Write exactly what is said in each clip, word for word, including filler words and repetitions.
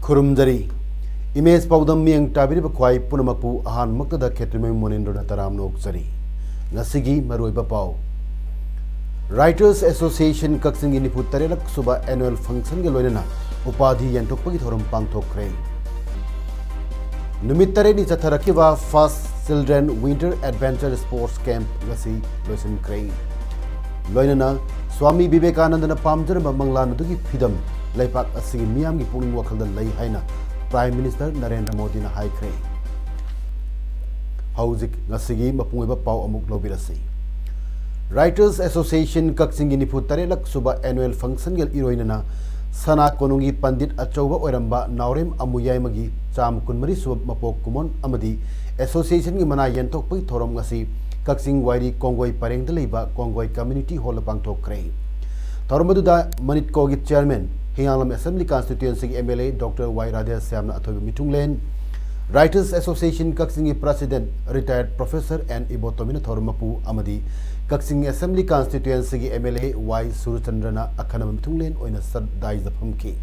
ꯈꯨꯔꯨꯝꯖꯔꯤ꯫ Image ꯄꯥꯎꯗꯝ ꯃꯤꯠꯌꯦꯡ ꯇꯥꯕꯤꯔꯤꯕ ꯈ꯭ꯋꯥꯏ ꯄꯨꯝꯅꯃꯛꯄꯨ ꯑꯍꯥꯟꯕꯃꯛꯇꯗ ꯈꯦꯇ꯭ꯔꯤꯃꯌꯨꯝ ꯃꯣꯅꯦꯟꯗ꯭ꯔꯣꯅ ꯇꯔꯥꯝꯅ ꯑꯣꯛꯆꯔꯤ꯫ ꯉꯁꯤꯒꯤ ꯃꯔꯨꯑꯣꯏꯕ ꯄꯥꯎ꯫ Writers Association ꯀꯛꯆꯤꯡꯒꯤ ꯅꯤꯐꯨ ꯇꯔꯦꯠꯂꯛ ꯁꯨꯕ annual functionꯒ ꯂꯣꯏꯅꯅ ꯎꯄꯥꯙꯤ ꯌꯦꯟꯊꯣꯛꯄꯒꯤ ꯊꯧꯔꯝ ꯄꯥꯡꯊꯣꯛꯈ꯭ꯔꯦ꯫ ꯅꯨꯃꯤꯠ ꯇꯔꯦꯠꯅꯤ ꯆꯠꯊꯔꯛꯈꯤꯕ First Children Winter Adventure Sports Camp ꯉꯁꯤ ꯂꯣꯏꯁꯤꯟꯈ꯭ꯔꯦ꯫ ꯂꯣꯏꯅꯅ ꯁ꯭ꯋꯥꯃꯤ ꯕꯤꯕꯦꯀꯥꯅꯟꯗꯅ ꯄꯥꯝꯖꯔꯝꯕ ꯃꯪꯂꯥꯟ ꯑꯗꯨꯒꯤ ꯐꯤꯗꯝ ꯂꯩꯄꯥꯛ ꯑꯁꯤꯒꯤ ꯃꯤꯌꯥꯝꯒꯤ ꯄꯨꯛꯅꯤꯡ ꯋꯥꯈꯜꯗ ꯂꯩ ꯍꯥꯏꯅ Prime Minister ꯅꯔꯦꯟꯗ꯭ꯔ ꯃꯣꯗꯤꯅ ꯍꯥꯏꯈ꯭ꯔꯦ꯫ ꯍꯧꯖꯤꯛ ꯉꯁꯤꯒꯤ ꯃꯄꯨꯡ ꯑꯣꯏꯕ ꯄꯥꯎ ꯑꯃꯨꯛ ꯂꯧꯕꯤꯔꯁꯤ꯫ Writers Association ꯀꯛꯆꯤꯡꯒꯤ ꯅꯤꯐꯨ ꯇꯔꯦꯠꯂꯛ ꯁꯨꯕ annual functionꯒ ꯏꯔꯣꯏꯅꯅ ꯁꯅꯥ ꯀꯣꯅꯨꯡꯒꯤ ꯄꯟꯗꯤꯠ ꯑꯆꯧꯕ ꯑꯣꯏꯔꯝꯕ ꯅꯥꯎꯔꯦꯝ ꯑꯃꯨꯌꯥꯏꯃꯒꯤ ꯆꯥꯝꯃ ꯀꯨꯟꯃꯔꯤ ꯁꯨꯕ ꯃꯄꯣꯛ ꯀꯨꯝꯑꯣꯟ ꯑꯃꯗꯤ associationꯒꯤ ꯃꯅꯥ ꯌꯦꯟꯊꯣꯛꯄꯒꯤ ꯊꯧꯔꯝ ꯉꯁꯤ ꯀꯛꯆꯤꯡ ꯋꯥꯏꯔꯤ ꯀꯣꯡꯒꯣꯏ ꯄꯔꯦꯡꯗ ꯂꯩꯕ ꯀꯣꯡꯒꯣꯏ community hallꯗ ꯄꯥꯡꯊꯣꯛꯈ꯭ꯔꯦ꯫ ꯊꯧꯔꯝ ꯑꯗꯨꯗ ꯃꯅꯤꯠꯀꯣꯒꯤ chairman, ꯍꯤꯌꯥꯡꯂꯝ Assembly constituencyꯒꯤ MLA Doctor ꯋꯥꯏ ꯔꯥꯙꯦꯁ꯭ꯌꯥꯝꯅ ꯑꯊꯣꯏꯕ ꯃꯤꯊꯨꯡꯂꯦꯟ, Writers Association ꯀꯛꯆꯤꯡꯒꯤ president retired Professor ꯑꯦꯟ ꯏꯕꯣꯇꯣꯝꯕꯤꯅ ꯊꯧꯔꯝ ꯃꯄꯨ ꯑꯃꯗꯤ ꯀꯛꯆꯤꯡ Assembly constituencyꯒꯤ MLA ꯋꯥꯏ ꯁꯨꯔꯆꯟꯗ꯭ꯔꯅ ꯑꯈꯟꯅꯕ ꯃꯤꯊꯨꯡꯂꯦꯟ ꯑꯣꯏꯅ ꯁꯔꯗꯥꯏꯖꯗ ꯐꯝꯈꯤ꯫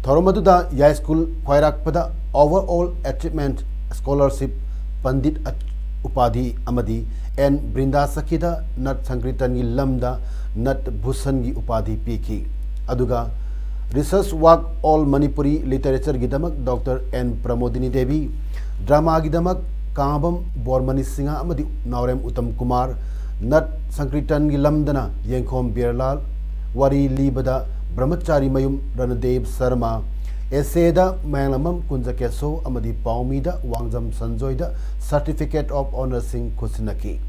ꯊꯧꯔꯝ ꯑꯗꯨꯗ ꯌꯥꯏꯁ꯭ꯀꯨꯜ ꯈ꯭ꯋꯥꯏꯔꯥꯛꯄꯗ Overall Achievement Scholarship ꯄꯟꯗꯤꯠ ꯎꯄꯥꯙꯤ ꯑꯃꯗꯤ ꯑꯦꯟ ꯕ꯭ꯔꯤꯟꯗꯥ ꯁꯈꯤꯗ ꯅꯠ ꯁꯪꯀ꯭ꯔꯤꯇꯟꯒꯤ ꯂꯝꯗ ꯅꯠ ꯚꯨꯁꯟꯒꯤ ꯎꯄꯥꯙꯤ ꯄꯤꯈꯤ꯫ ꯑꯗꯨꯒ Research Work All Manipuri Literatureꯒꯤꯗꯃꯛ ꯗꯣꯛꯇꯔ ꯑꯦꯟ ꯄ꯭ꯔꯃꯣꯗꯤꯅꯤ ꯗꯦꯕꯤ, dramaꯒꯤꯗꯃꯛ ꯀꯥꯡꯉꯕꯝ ꯕꯣꯔꯃꯅꯤ ꯁꯤꯡꯍ ꯑꯃꯗꯤ ꯅꯥꯎꯔꯦꯝ ꯎꯇꯝ ꯀꯨꯃꯥꯔ, ꯅꯠ ꯁꯪꯀ꯭ꯔꯤꯇꯟꯒꯤ ꯂꯝꯗꯅ ꯌꯦꯡꯈꯣꯝ ꯕꯤꯔꯂꯥꯜ, ꯋꯥꯔꯤ ꯂꯤꯕꯗ ꯕ꯭ꯔꯍꯃꯆꯥꯔꯤ ꯃꯌꯨꯝ ꯔꯅꯗꯦꯕ ꯁꯔꯃ, essayꯗ ꯃꯌꯥꯡꯂꯝꯕꯝ ꯀꯨꯟꯖꯀꯦꯁꯣ ꯑꯃꯗꯤ ꯄꯥꯎꯃꯤꯗ ꯋꯥꯡꯖꯝ ꯁꯟꯖꯣꯏꯗ Certificate of Honourꯁꯤꯡ ꯈꯨꯠꯁꯤꯟꯅꯈꯤ꯫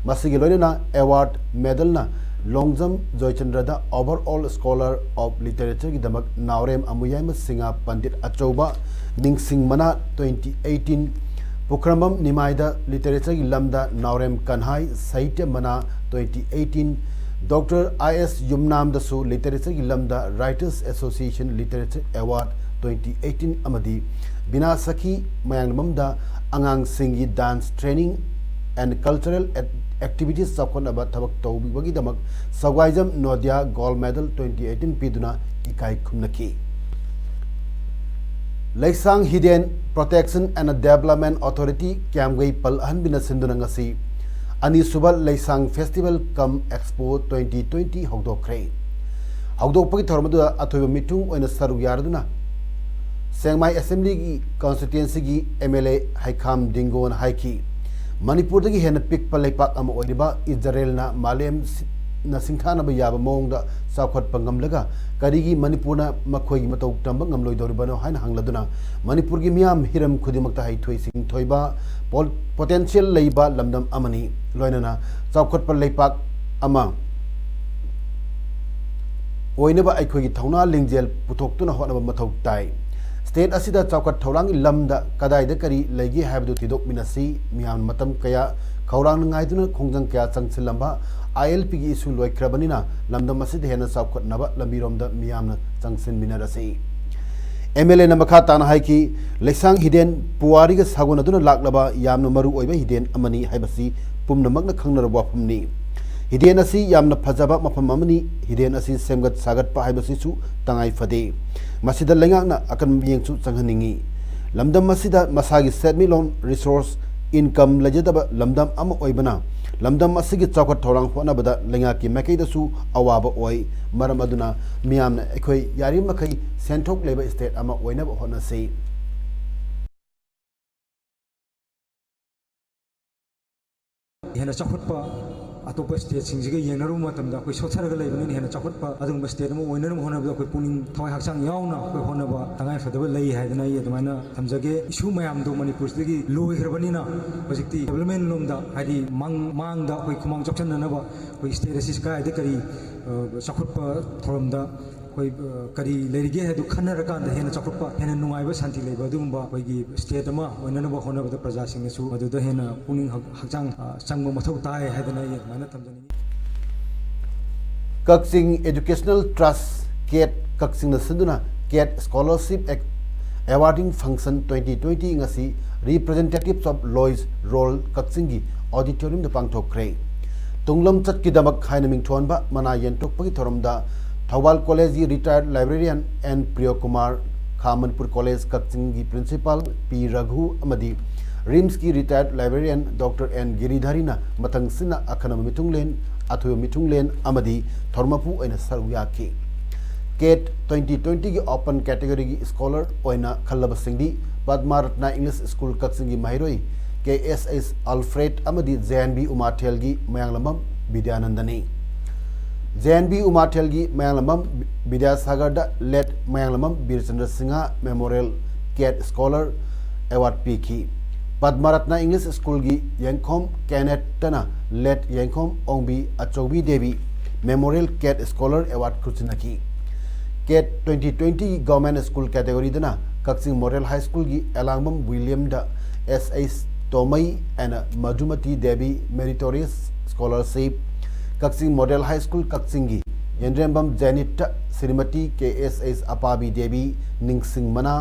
ꯃꯁꯤꯒꯤ ꯂꯣꯏꯅꯅ award medalꯅ Longjam ꯖꯣꯏꯆꯟꯗ꯭ꯔꯗ Overall Scholar of Literatureꯒꯤꯗꯃꯛ ꯅꯥꯎꯔꯦꯝ ꯑꯃꯨꯌꯥꯏꯃ ꯁꯤꯡꯍ ꯄꯟꯗꯤꯠ ꯑꯆꯧꯕ ꯅꯤꯡꯁꯤꯡ ꯃꯅꯥ twenty eighteen, ꯄꯨꯈ꯭ꯔꯝꯕꯝ ꯅꯤꯃꯥꯏꯗ Literatureꯒꯤ ꯂꯝꯗ ꯅꯥꯎꯔꯦꯝ ꯀꯟꯍꯥꯏ ꯁꯥꯍꯤꯇ꯭ꯌ ꯃꯅꯥ twenty eighteen, Doctor I S ꯌꯨꯝꯅꯥꯝꯗꯁꯨ Literatureꯒꯤ ꯂꯝꯗ Writers Association Literature Award twenty eighteen ꯑꯃꯗꯤ ꯕꯤꯅꯥ ꯁꯈꯤ ꯃꯌꯥꯡꯂꯝꯕꯝꯗ ꯑꯉꯥꯡꯁꯤꯡꯒꯤ Dance Training and Cultural Activities ꯆꯥꯎꯈꯠꯅꯕ ꯊꯕꯛ ꯇꯧꯕꯤꯕꯒꯤꯗꯃꯛ ꯁꯒ꯭ꯋꯥꯏꯖꯝ ꯅꯣꯗꯤꯌꯥ Gold Medal twenty eighteen ꯄꯤꯗꯨꯅ ꯏꯀꯥꯏ ꯈꯨꯝꯅꯈꯤ꯫ ꯂꯩꯁꯥꯡ ꯍꯤꯗꯦꯟ Protection and Development Authority ꯀ꯭ꯌꯥꯝꯒꯩ ꯄꯜ ꯑꯍꯟꯕꯤꯅ ꯁꯤꯟꯗꯨꯅ ꯉꯁꯤ ꯑꯅꯤꯁꯨꯕ ꯂꯩꯁꯥꯡ Festival cum Expo twenty twenty ꯍꯧꯗꯣꯛꯈ꯭ꯔꯦ꯫ ꯍꯧꯗꯣꯛꯄꯒꯤ ꯊꯧꯔꯝ ꯑꯗꯨꯗ ꯑꯊꯣꯏꯕ ꯃꯤꯊꯨꯡ ꯑꯣꯏꯅ ꯁꯔꯨꯛ ꯌꯥꯔꯗꯨꯅ ꯁꯦꯡꯃꯥꯏ Assemblyꯒꯤ Constituencyꯒꯤ M L A ꯍꯩꯈꯥꯝ ꯗꯤꯡꯒꯣꯅ ꯍꯥꯏꯈꯤ, ꯃꯅꯤꯄꯨꯔꯗꯒꯤ ꯍꯦꯟꯅ ꯄꯤꯛꯄ ꯂꯩꯄꯥꯛ ꯑꯃ ꯑꯣꯏꯔꯤꯕ ꯏꯖꯔꯦꯜꯅ ꯃꯥꯂꯦꯝ ꯁꯤ-, ꯅ ꯁꯤꯡꯊꯥꯅꯕ ꯌꯥꯕ ꯃꯑꯣꯡꯗ ꯆꯥꯎꯈꯠꯄ ꯉꯝꯂꯒ ꯀꯔꯤꯒꯤ ꯃꯅꯤꯄꯨꯔꯅ ꯃꯈꯣꯏꯒꯤ ꯃꯇꯧ ꯇꯝꯕ ꯉꯝꯂꯣꯏꯗꯧꯔꯤꯕꯅꯣ ꯍꯥꯏꯅ ꯍꯪꯂꯗꯨꯅ ꯃꯅꯤꯄꯨꯔꯒꯤ ꯃꯤꯌꯥꯝ ꯍꯤꯔꯝ ꯈꯨꯗꯤꯡꯃꯛꯇ ꯍꯩꯊꯣꯏ ꯁꯤꯡꯊꯣꯏꯕ ꯄꯣ-, potential ꯂꯩꯕ ꯂꯝꯗꯝ ꯑꯃꯅꯤ꯫ ꯂꯣꯏꯅꯅ ꯆꯥꯎꯈꯠꯄ ꯂꯩꯄꯥꯛ ꯑꯃ ꯑꯣꯏꯅꯕ ꯑꯩꯈꯣꯏꯒꯤ ꯊꯧꯅꯥ ꯂꯤꯡꯖꯦꯜ ꯄꯨꯊꯣꯛꯇꯨꯅ ꯍꯣꯠꯅꯕ ꯃꯊꯧ ꯇꯥꯏ꯫ State ꯑꯁꯤꯗ ꯆꯥꯎꯈꯠ ꯊꯧꯔꯥꯡꯒꯤ ꯂꯝꯗ ꯀꯗꯥꯏꯗ ꯀꯔꯤ ꯂꯩꯒꯦ ꯍꯥꯏꯕꯗꯨ ꯊꯤꯗꯣꯛꯃꯤꯟꯅꯁꯤ꯫ ꯃꯤꯌꯥꯝꯅ ꯃꯇꯝ ꯀꯌꯥ ꯈꯧꯔꯥꯡꯅ ꯉꯥꯏꯗꯨꯅ ꯈꯣꯡꯖꯪ ꯀꯌꯥ ꯆꯪꯁꯤꯜꯂꯝꯕ I L Pꯒꯤ issue ꯂꯣꯏꯈ꯭ꯔꯕꯅꯤꯅ ꯂꯝꯗꯝ ꯑꯁꯤꯗ ꯍꯦꯟꯅ ꯆꯥꯎꯈꯠꯅꯕ ꯂꯝꯕꯤꯔꯣꯝꯗ ꯃꯤꯌꯥꯝꯅ ꯆꯪꯁꯤꯟꯃꯤꯟꯅꯔꯁꯤ꯫ M L Aꯅ ꯃꯈꯥ ꯇꯥꯅ ꯍꯥꯏꯈꯤ, ꯂꯩꯁꯥꯡ ꯍꯤꯗꯦꯟ ꯄꯨꯋꯥꯔꯤꯒ ꯁꯥꯒꯣꯟꯅꯗꯨꯅ ꯂꯥꯛꯂꯕ ꯌꯥꯝꯅ ꯃꯔꯨ ꯑꯣꯏꯕ ꯍꯤꯗꯦꯟ ꯑꯃꯅꯤ ꯍꯥꯏꯕꯁꯤ ꯄꯨꯝꯅꯃꯛꯅ ꯈꯪꯅꯔꯕ ꯋꯥꯐꯝꯅꯤ꯫ ꯍꯤꯗꯦꯟ ꯑꯁꯤ ꯌꯥꯝꯅ ꯐꯖꯕ ꯃꯐꯝ ꯑꯃꯅꯤ꯫ ꯍꯤꯗꯦꯟ ꯑꯁꯤ ꯁꯦꯝꯒꯠ ꯁꯥꯒꯠꯄ ꯍꯥꯏꯕꯁꯤꯁꯨ ꯇꯉꯥꯏ ꯐꯗꯦ꯫ ꯃꯁꯤꯗ ꯂꯩꯉꯥꯛꯅ ꯑꯀꯟꯕ ꯃꯤꯠꯌꯦꯡꯁꯨ ꯆꯪꯍꯟꯅꯤꯡꯏ꯫ ꯂꯝꯗꯝ ꯑꯁꯤꯗ ꯃꯁꯥꯒꯤ ꯁꯦꯟꯃꯤꯠꯂꯣꯟ, resource, income ꯂꯩꯖꯗꯕ ꯂꯝꯗꯝ ꯑꯃ ꯑꯣꯏꯕꯅ ꯂꯝꯗꯝ ꯑꯁꯤꯒꯤ ꯆꯥꯎꯈꯠ ꯊꯧꯔꯥꯡ ꯍꯣꯠꯅꯕꯗ ꯂꯩꯉꯥꯛꯀꯤ ꯃꯥꯏꯀꯩꯗꯁꯨ ꯑꯋꯥꯕ ꯑꯣꯏ꯫ ꯃꯔꯝ ꯑꯗꯨꯅ ꯃꯤꯌꯥꯝꯅ ꯑꯩꯈꯣꯏ ꯌꯥꯔꯤꯕꯃꯈꯩ ꯁꯦꯟꯊꯣꯛ ꯂꯩꯕ state ꯑꯃ ꯑꯣꯏꯅꯕ ꯍꯣꯠꯅꯁꯤ꯫ ꯍꯦꯟꯅ ꯆꯥꯎꯈꯠꯄ ꯑꯇꯣꯞꯄ ꯁ꯭ꯇꯦꯠꯁꯤꯡꯁꯤꯒ ꯌꯦꯡꯅꯔꯨꯕ ꯃꯇꯝꯗ ꯑꯩꯈꯣꯏ ꯁꯣꯠꯊꯔꯒ ꯂꯩꯕꯅꯤꯅ ꯍꯦꯟꯅ ꯆꯥꯎꯈꯠꯄ ꯑꯗꯨꯒꯨꯝꯕ ꯁ꯭ꯇꯦꯠ ꯑꯃ ꯑꯣꯏꯅꯅꯕ ꯍꯣꯠꯅꯕꯗ ꯑꯩꯈꯣꯏ ꯄꯨꯛꯅꯤꯡ ꯊꯋꯥꯏ ꯍꯛꯆꯥꯡ ꯌꯥꯎꯅ ꯑꯩꯈꯣꯏ ꯍꯣꯠꯅꯕ ꯇꯉꯥꯏ ꯐꯗꯕ ꯂꯩ ꯍꯥꯏꯗꯅ ꯑꯩ ꯑꯗꯨꯃꯥꯏꯅ ꯊꯝꯖꯒꯦ꯫ ꯏꯁꯨ ꯃꯌꯥꯝꯗꯣ ꯃꯅꯤꯄꯨꯔꯁꯤꯗꯒꯤ ꯂꯣꯏꯈ꯭ꯔꯕꯅꯤꯅ ꯍꯧꯖꯤꯛꯇꯤ ꯗꯤꯕ꯭ꯂꯞꯃꯦꯟ ꯂꯣꯝꯗ, ꯍꯥꯏꯗꯤ ꯃꯥꯡ-, ꯃꯥꯡꯗ ꯑꯩꯈꯣꯏ ꯈꯨꯃꯥꯡ ꯆꯥꯎꯁꯤꯟꯅꯅꯕ ꯑꯩꯈꯣꯏ ꯁ꯭ꯇꯦꯠ ꯑꯁꯤ ꯀꯗꯥꯏꯗ ꯀꯔꯤ, ꯑ, ꯆꯥꯎꯈꯠꯄ ꯊꯧꯔꯝꯗ ꯑꯩꯈꯣꯏ, ꯑ, ꯀꯔꯤ ꯂꯩꯔꯤꯒꯦ ꯍꯥꯏꯗꯨ ꯈꯟꯅꯔꯀꯥꯟꯗ ꯍꯦꯟꯅ ꯆꯥꯎꯈꯠꯄ, ꯍꯦꯟꯅ ꯅꯨꯡꯉꯥꯏꯕ, ꯁꯥꯟꯇꯤ ꯂꯩꯕ ꯑꯗꯨꯒꯨꯝꯕ ꯑꯩꯈꯣꯏꯒꯤ ꯁ꯭ꯇꯦꯠ ꯑꯃ ꯑꯣꯏꯅꯅꯕ ꯍꯣꯠꯅꯕꯗ ꯄ꯭ꯔꯖꯥꯁꯤꯡꯅꯁꯨ ꯃꯗꯨꯗ ꯍꯦꯟꯅ ꯄꯨꯛꯅꯤꯡ ꯍꯛ-, ꯍꯛꯆꯥꯡ, ꯑ, ꯆꯪꯕ ꯃꯊꯧ ꯇꯥꯏ ꯍꯥꯏꯗꯅ ꯑꯩ ꯑꯗꯨꯃꯥꯏꯅ ꯊꯝꯖꯅꯤꯡꯉꯤ꯫ ꯀꯛꯆꯤꯡ Educational Trust, ꯀꯦꯠ ꯀꯛꯆꯤꯡꯅ ꯁꯤꯟꯗꯨꯅ ꯀꯦꯠ Scholarship Awarding Function twenty twenty ꯉꯁꯤ Representatives of Lois Roll ꯀꯛꯆꯤꯡꯒꯤ auditorium ꯗ ꯄꯥꯡꯊꯣꯛꯈ꯭ꯔꯦ꯫ ꯇꯨꯡꯂꯝꯆꯠꯀꯤꯗꯃꯛ ꯍꯥꯏꯅ ꯃꯤꯡꯊꯣꯟꯕ ꯃꯅꯥ ꯌꯦꯟꯊꯣꯛꯄꯒꯤ ꯊꯧꯔꯝꯗ ꯊꯧꯕꯥꯜ ꯀꯣꯂꯦꯖꯀꯤ retired librarian ꯑꯦꯟ ꯄ꯭ꯔꯤꯌꯣꯀꯨꯃꯥꯔ, ꯈꯥ ꯃꯅꯤꯄꯨꯔ ꯀꯣꯂꯦꯖ ꯀꯛꯆꯤꯡꯒꯤ principal ꯄꯤ ꯔꯘꯨ ꯑꯃꯗꯤ ꯔꯤꯝꯁꯀꯤ retired librarian ꯗꯣꯛꯇꯔ ꯑꯦꯟ ꯒꯤꯔꯤꯙꯔꯤꯅ ꯃꯊꯪꯁꯤꯠꯅ ꯑꯈꯟꯅꯕ ꯃꯤꯊꯨꯡꯂꯦꯟ, ꯑꯊꯣꯏꯕ ꯃꯤꯊꯨꯡꯂꯦꯟ ꯑꯃꯗꯤ ꯊꯧꯔꯝ ꯃꯄꯨ ꯑꯣꯏꯅ ꯁꯔꯨꯛ ꯌꯥꯈꯤ꯫ ꯀꯦꯠ twenty twenty ꯒꯤ open category ꯒꯤ scholar ꯑꯣꯏꯅ ꯈꯜꯂꯕꯁꯤꯡꯗꯤ ꯄꯗꯃ ꯔꯠꯅ English School ꯀꯛꯆꯤꯡꯒꯤ ꯃꯍꯩꯔꯣꯏ ꯀꯦ ꯑꯦꯁ ꯑꯦꯁ ꯑꯜꯐ꯭ꯔꯦꯗ ꯑꯃꯗꯤ J and B ꯎꯃꯥꯊꯦꯜꯒꯤ Mayanglambam ꯕꯤꯗ꯭ꯌꯥꯅꯟꯗꯅꯤ꯫ J and B ꯎꯃꯥꯊꯦꯜꯒꯤ Mayanglambam ꯕꯤꯗ꯭ꯌꯥꯁꯥꯒꯔꯗ late Mayanglambam ꯕꯤꯔꯆꯟꯗ꯭ꯔ Singh Memorial cat Scholar Award ꯄꯤꯈꯤ꯫ ꯄꯗꯃ ꯔꯠꯅ English School ꯒꯤ ꯌꯦꯡꯈꯣꯝ ꯀꯦꯅꯦꯠꯇꯅ late ꯌꯦꯡꯈꯣꯝ ꯑꯣꯡꯕꯤ ꯑꯆꯧꯕꯤ ꯗꯦꯕꯤ Memorial ꯀꯦꯠ Scholar Award ꯈꯨꯠꯁꯤꯟꯅꯈꯤ꯫ ꯀꯦꯠ twenty twenty ꯒꯤ Government School category ꯗꯅ ꯀꯛꯆꯤꯡ Model High School ꯒꯤ ꯑꯦꯂꯥꯡꯕꯝ ꯋꯤꯂꯤꯌꯝꯗ S H Tomei and Madhumati Devi Meritorious Scholarship, Kakching Model High School ꯀꯛꯆꯤꯡꯒꯤ ꯌꯦꯟꯗ꯭ꯔꯦꯝꯕꯝ ꯖꯦꯅꯤꯠꯇ ꯁ꯭ꯔꯤꯃꯇꯤ ꯀꯦ ꯑꯦꯁ H ꯑꯄꯥꯕꯤ Devi ꯅꯤꯡꯁꯤꯡ ꯃꯅꯥ,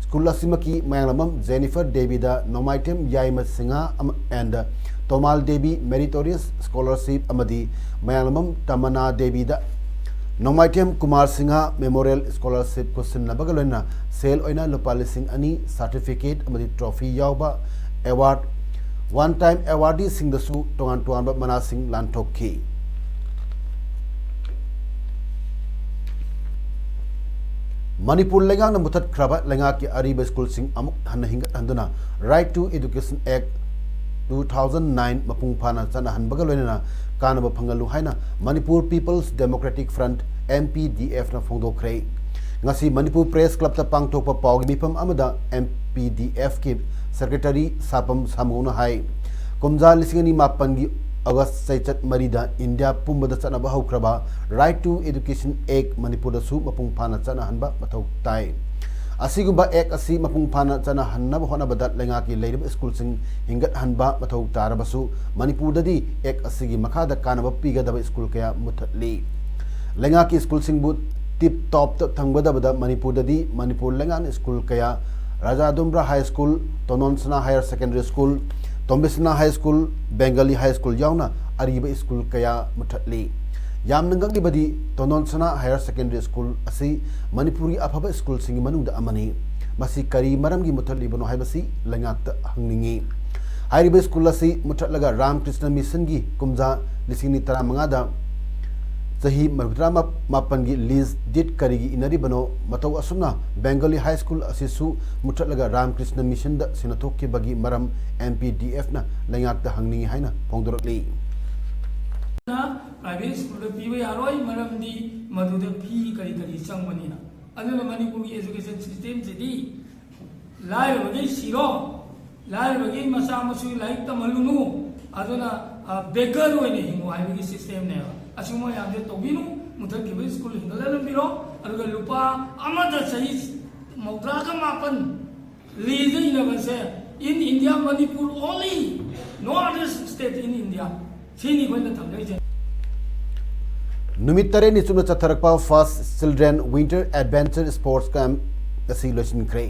ꯁ꯭ꯀꯨꯜ ꯑꯁꯤꯃꯛꯀꯤ ꯃꯌꯥꯡꯂꯝꯕꯝ ꯖꯦꯅꯤꯐꯔ ꯗꯦꯕꯤꯗ ꯅꯣꯡꯃꯥꯏꯊꯦꯝ ꯌꯥꯏꯃ ꯁꯤꯡꯍ ꯑꯃ and Tomal Devi Meritorious Scholarship ꯑꯃꯗꯤ ꯃꯌꯥꯡꯂꯝꯕꯝ ꯇꯃꯅꯥ ꯗꯦꯕꯤꯗ ꯅꯣꯡꯃꯥꯏꯊꯦꯝ ꯀꯨꯃꯥꯔ ꯁꯤꯡꯍ Memorial Scholarship ꯈꯨꯠꯁꯤꯟꯅꯕꯒ ꯂꯣꯏꯅꯅ ꯁꯦꯜ ꯑꯣꯏꯅ ꯂꯨꯄꯥ ꯂꯤꯁꯤꯡ ꯑꯅꯤ, certificate ꯑꯃꯗꯤ trophy ꯌꯥꯎꯕ award, one time awardee ꯁꯤꯡꯗꯁꯨ ꯇꯣꯉꯥꯟ ꯇꯣꯉꯥꯟꯕ ꯃꯅꯥꯁꯤꯡ ꯂꯥꯟꯊꯣꯛꯈꯤ꯫ ꯃꯅꯤꯄꯨꯔ ꯂꯩꯉꯥꯛꯅ ꯃꯨꯊꯠꯈ꯭ꯔꯕ ꯂꯩꯉꯥꯛꯀꯤ ꯑꯔꯤꯕ ꯁ꯭ꯀꯨꯜꯁꯤꯡ ꯑꯃꯨꯛ ꯍꯟꯅ ꯍꯤꯡꯒꯠꯍꯟꯗꯨꯅ Right to Education Act two thousand nine ꯃꯄꯨꯡ ꯐꯥꯅ ꯆꯠꯅꯍꯟꯕꯒ ꯂꯣꯏꯅꯅ ꯀꯥꯟꯅꯕ ꯐꯪꯍꯜꯂꯨ ꯍꯥꯏꯅ Manipur People's Democratic Front, M P D F ꯅ ꯐꯣꯡꯗꯣꯛꯈ꯭ꯔꯦ꯫ ꯉꯁꯤ ꯃꯅꯤꯄꯨꯔ ꯄ꯭ꯔꯦꯁ ꯀ꯭ꯂꯕꯇ ꯄꯥꯡꯊꯣꯛꯄ ꯄꯥꯎꯒꯤ ꯃꯤꯐꯝ ꯑꯃꯗ M P D F ꯀꯤ ꯁꯦꯀ꯭ꯔꯦꯇꯔꯤ ꯁꯥꯄꯝ ꯁꯥꯃꯨꯅ ꯍꯥꯏ, ꯀꯨꯝꯖꯥ ꯂꯤꯁꯤꯡ ꯑꯅꯤ ꯃꯥꯄꯟꯒꯤ ꯑꯣꯒꯁ ꯆꯩꯆꯠ ꯃꯔꯤꯗ ꯏꯟꯗꯤꯌꯥ ꯄꯨꯝꯕꯗ ꯆꯠꯅꯕ ꯍꯧꯈ꯭ꯔꯕ Right to Education Act ꯃꯅꯤꯄꯨꯔꯗꯁꯨ ꯃꯄꯨꯡ ꯐꯥꯅ ꯆꯠꯅꯍꯟꯕ ꯃꯊꯧ ꯇꯥꯏ꯫ ꯑꯁꯤꯒꯨꯝꯕ ꯑꯦꯛ ꯑꯁꯤ ꯃꯄꯨꯡ ꯐꯥꯅ ꯆꯠꯅꯍꯟꯅꯕ ꯍꯣꯠꯅꯕꯗ ꯂꯩꯉꯥꯛꯀꯤ ꯂꯩꯔꯤꯕ ꯁ꯭ꯀꯨꯜꯁꯤꯡ ꯍꯤꯡꯒꯠꯍꯟꯕ ꯃꯊꯧ ꯇꯥꯔꯕꯁꯨ, ꯃꯅꯤꯄꯨꯔꯗꯗꯤ ꯑꯦꯛ ꯑꯁꯤꯒꯤ ꯃꯈꯥꯗ ꯀꯥꯟꯅꯕ ꯄꯤꯒꯗꯕ ꯁ꯭ꯀꯨꯜ ꯀꯌꯥ ꯃꯨꯠꯊꯠꯂꯤ꯫ ꯂꯩꯉꯥꯛꯀꯤ ꯁ꯭ꯀꯨꯜꯁꯤꯡꯕꯨ ꯇꯤꯞ ꯇꯣꯞꯇ ꯊꯝꯒꯗꯕꯗ ꯃꯅꯤꯄꯨꯔꯗꯗꯤ ꯃꯅꯤꯄꯨꯔ ꯂꯩꯉꯥꯛꯅ ꯁ꯭ꯀꯨꯜ ꯀꯌꯥ, Raja Dumbra high school, Tononsana higher secondary school, Tombisana high school, Bengali high school ꯌꯥꯎꯅ ꯑꯔꯤꯕ ꯁ꯭ꯀꯨꯜ ꯀꯌꯥ ꯃꯨꯠꯊꯠꯂꯤ꯫ ꯌꯥꯝꯅ ꯉꯛꯂꯤꯕꯗꯤ, ꯇꯣꯅꯣꯟꯁꯅꯥ ꯍꯥꯌꯔ ꯁꯦꯀꯦꯟꯗꯔꯤ ꯁ꯭ꯀꯨꯜ ꯑꯁꯤ ꯃꯅꯤꯄꯨꯔꯒꯤ ꯑꯐꯕ ꯁ꯭ꯀꯨꯜꯁꯤꯡꯒꯤ ꯃꯅꯨꯡꯗ ꯑꯃꯅꯤ꯫ ꯃꯁꯤ ꯀꯔꯤ ꯃꯔꯝꯒꯤ ꯃꯨꯠꯊꯠꯂꯤꯕꯅꯣ ꯍꯥꯏꯕꯁꯤ ꯂꯩꯉꯥꯛꯇ ꯍꯪꯅꯤꯡꯏ꯫ ꯍꯥꯏꯔꯤꯕ ꯁ꯭ꯀꯨꯜ ꯑꯁꯤ ꯃꯨꯠꯊꯠꯂꯒ ꯔꯥꯝꯀ꯭ꯔꯤꯁꯅ ꯃꯤꯁꯟꯒꯤ ꯀꯨꯝꯖꯥ ꯂꯤꯁꯤꯡ ꯑꯅꯤ ꯇꯔꯥꯃꯉꯥꯗ ꯆꯍꯤ ꯃꯔꯤꯐꯨꯇꯔꯥ ꯃꯥꯄꯟꯒꯤ ꯂꯤꯖ ꯗꯤꯗ ꯀꯔꯤꯒꯤ ꯏꯅꯔꯤꯕꯅꯣ? ꯃꯇꯧ ꯑꯁꯨꯝꯅ ꯕꯦꯡꯒꯂꯤ ꯍꯥꯏ ꯁ꯭ꯀꯨꯜ ꯑꯁꯤꯁꯨ ꯃꯨꯠꯊꯠꯂꯒ ꯔꯥꯝꯀ꯭ꯔꯤꯁꯅ ꯃꯤꯁꯟꯗ ꯁꯤꯟꯅꯊꯣꯛꯈꯤꯕꯒꯤ ꯃꯔꯝ M P D F ꯅ ꯂꯩꯉꯥꯛꯇ ꯍꯪꯅꯤꯡꯏ ꯍꯥꯏꯅ ꯐꯣꯡꯗꯣꯔꯛꯂꯤ꯫ ꯄ꯭ꯔꯥꯏꯚꯦꯠ ꯁ꯭ꯀꯨꯜꯗ ꯄꯤꯕ ꯌꯥꯔꯣꯏ, ꯃꯔꯝꯗꯤ ꯃꯗꯨꯗ ꯐꯤ ꯀꯔꯤ ꯀꯔꯤ ꯆꯪꯕꯅꯤꯅ꯫ ꯑꯗꯨꯅ ꯃꯅꯤꯄꯨꯔꯒꯤ ꯑꯦꯖꯨꯀꯦꯁꯟ ꯁꯤꯁꯇꯦꯝꯁꯤꯗꯤ ꯂꯥꯏꯔꯕꯒꯤ ꯁꯤꯔꯣ, ꯂꯥꯏꯔꯕꯒꯤ ꯃꯆꯥ ꯃꯁꯨ ꯂꯥꯏꯔꯤꯛ ꯇꯝꯍꯜꯂꯨꯅꯨ, ꯑꯗꯨꯅ, ꯑ, ꯕꯦꯒꯔ ꯑꯣꯏꯅ ꯍꯤꯡꯉꯨ ꯍꯥꯏꯕꯒꯤ ꯁꯤꯁꯇꯦꯝꯅꯦꯕ꯫ ꯑꯁꯤꯒꯨꯝꯕ ꯃꯌꯥꯝꯁꯦ ꯇꯧꯕꯤꯅꯨ, ꯃꯨꯊꯠꯈꯤꯕ ꯁ꯭ꯀꯨꯜ ꯍꯤꯡꯒꯠꯍꯜꯂꯝꯕꯤꯔꯣ, ꯑꯗꯨꯒ ꯂꯨꯄꯥ ꯑꯃꯗ ꯆꯍꯤ ꯃꯧꯗ꯭ꯔꯥꯒ ꯃꯥꯄꯟ lease ꯏꯟꯅꯕꯁꯦ, in India, Manipur only, no other state in India꯫ ꯁꯤꯅꯤ ꯑꯩꯈꯣꯏꯅ ꯊꯝꯖꯔꯤꯁꯦ꯫ ꯅꯨꯃꯤꯠ ꯇꯔꯦꯠꯅꯤ ꯆꯨꯞꯅ ꯆꯠꯊꯔꯛꯄ First Children Winter Adventure Sports Camp ꯉꯁꯤ ꯂꯣꯏꯁꯤꯟꯈ꯭ꯔꯦ꯫